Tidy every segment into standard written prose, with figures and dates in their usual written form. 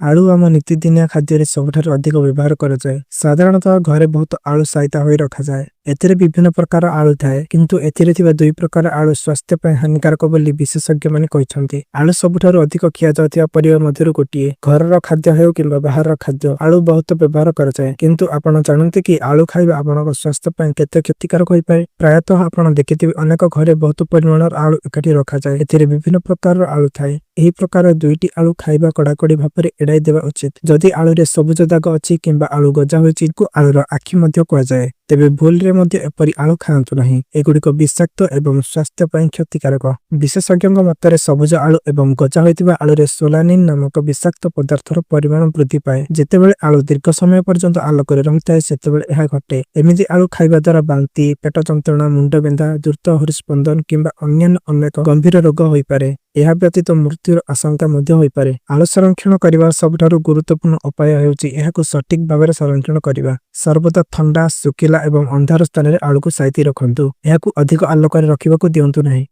ଆଳୁ ଆମ ନିତିଦିନିଆ ଖାଦ୍ୟରେ ସବୁଠାରୁ ଅଧିକ ବ୍ୟବହାର କରାଯାଏ। ସାଧାରଣତଃ ଘରେ ବହୁତ ଆଳୁ ସାଇତା ହୋଇ ରଖାଯାଏ। ଏଥିରେ ବିଭିନ୍ନ ପ୍ରକାର ଆଳୁ ଥାଏ, କିନ୍ତୁ ଏଥିରେ ଥିବା ଦୁଇ ପ୍ରକାର ଆଳୁ ସ୍ୱାସ୍ଥ୍ୟ ପାଇଁ ହାନିକାରକ ବୋଲି ବିଶେଷଜ୍ଞମାନେ କହିଛନ୍ତି। ଆଳୁ ସବୁଠାରୁ ଅଧିକ ଖିଆଯାଉଥିବା ପରିବା ମଧ୍ୟରୁ ଗୋଟିଏ। ଘରର ଖାଦ୍ୟ ହେଉ କିମ୍ବା ବାହାରର ଖାଦ୍ୟ, ଆଳୁ ବହୁତ ବ୍ୟବହାର କରାଯାଏ। କିନ୍ତୁ ଆପଣ ଜାଣନ୍ତି କି ଆଳୁ ଖାଇବା ଆପଣଙ୍କ ସ୍ୱାସ୍ଥ୍ୟ ପାଇଁ କେତେ କ୍ଷତିକାରକ ହୋଇପାରେ? ପ୍ରାୟତଃ ଆପଣ ଦେଖିଥିବେ, ଅନେକ ଘରେ ବହୁତ ପରିମାଣର ଆଳୁ ଏକାଠି ରଖାଯାଏ। ଏଥିରେ ବିଭିନ୍ନ ପ୍ରକାରର ଆଳୁ ଥାଏ। ଏହି ପ୍ରକାର ଦୁଇଟି ଆଳୁ ଖାଇବା କଡ଼ାକଡ଼ି ଭାବରେ ଏଡ଼ାଇ ଦେବା ଉଚିତ। ଯଦି ଆଳୁରେ ସବୁଜ ଦାଗ ଅଛି କିମ୍ବା ଆଳୁ ଗଜା ହୋଇଛି, ଆଳୁର ଆଖି ମଧ୍ୟ କୁହାଯାଏ, ତେବେ ଭୁଲରେ ମଧ୍ୟ ଏପରି ଆଳୁ ଖାଆନ୍ତୁ ନାହିଁ। ଏଗୁଡ଼ିକ ବିଷାକ୍ତ ଏବଂ ସ୍ୱାସ୍ଥ୍ୟ ପାଇଁ କ୍ଷତିକାରକ। ବିଶେଷଜ୍ଞଙ୍କ ମତରେ ସବୁଜ ଆଳୁ ଏବଂ ଗଜା ହୋଇଥିବା ଆଳୁରେ ସୋଲାନିନ୍ ନାମକ ବିଷାକ୍ତ ପଦାର୍ଥର ପରିମାଣ ବୃଦ୍ଧି ପାଏ। ଯେତେବେଳେ ଆଳୁ ଦୀର୍ଘ ସମୟ ପର୍ଯ୍ୟନ୍ତ ଆଲୋକରେ ରହିଥାଏ, ସେତେବେଳେ ଏହା ଘଟେ। ଏମିତି ଆଳୁ ଖାଇବା ଦ୍ୱାରା ବାନ୍ତି, ପେଟ ଯନ୍ତ୍ରଣା, ମୁଣ୍ଡବିନ୍ଧା, ଦ୍ରୁତ ହୃଦସ୍ପନ୍ଦନ କିମ୍ବା ଅନ୍ୟାନ୍ୟ ଅନେକ ଗମ୍ଭୀର ରୋଗ ହୋଇପାରେ। ଏହା ବ୍ୟତୀତ ମୃତ୍ୟୁର ଆଶଙ୍କା ମଧ୍ୟ ହୋଇପାରେ। ଆଳୁ ସଂରକ୍ଷଣ କରିବାର ସବୁଠାରୁ ଗୁରୁତ୍ୱପୂର୍ଣ୍ଣ ଉପାୟ ହେଉଛି ଏହାକୁ ସଠିକ୍ ଭାବରେ ସଂରକ୍ଷଣ କରିବା। ସର୍ବଦା ଥଣ୍ଡା, ଶୁଖିଲା ଏବଂ ଅନ୍ଧାର ସ୍ଥାନରେ ଆଳୁକୁ ସାଇତି ରଖନ୍ତୁ। ଏହାକୁ ଅଧିକ ଆଲୋକରେ ରଖିବାକୁ ଦିଅନ୍ତୁ ନାହିଁ।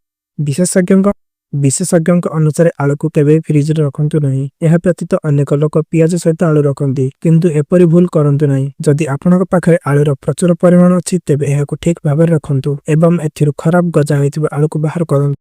ବିଶେଷଜ୍ଞଙ୍କ ଅନୁସାରେ ଆଳୁକୁ କେବେ ଫ୍ରିଜରେ ରଖନ୍ତୁ ନାହିଁ। ଏହା ବ୍ୟତୀତ ଅନେକ ଲୋକ ପିଆଜ ସହିତ ଆଳୁ ରଖନ୍ତି, କିନ୍ତୁ ଏପରି ଭୁଲ କରନ୍ତୁ ନାହିଁ। ଯଦି ଆପଣଙ୍କ ପାଖରେ ଆଳୁର ପ୍ରଚୁର ପରିମାଣ ଅଛି, ତେବେ ଏହାକୁ ଠିକ୍ ଭାବରେ ରଖନ୍ତୁ ଏବଂ ଏଥିରୁ ଖରାପ ଗଜା ହୋଇଥିବା ଆଳୁକୁ ବାହାର କରନ୍ତୁ।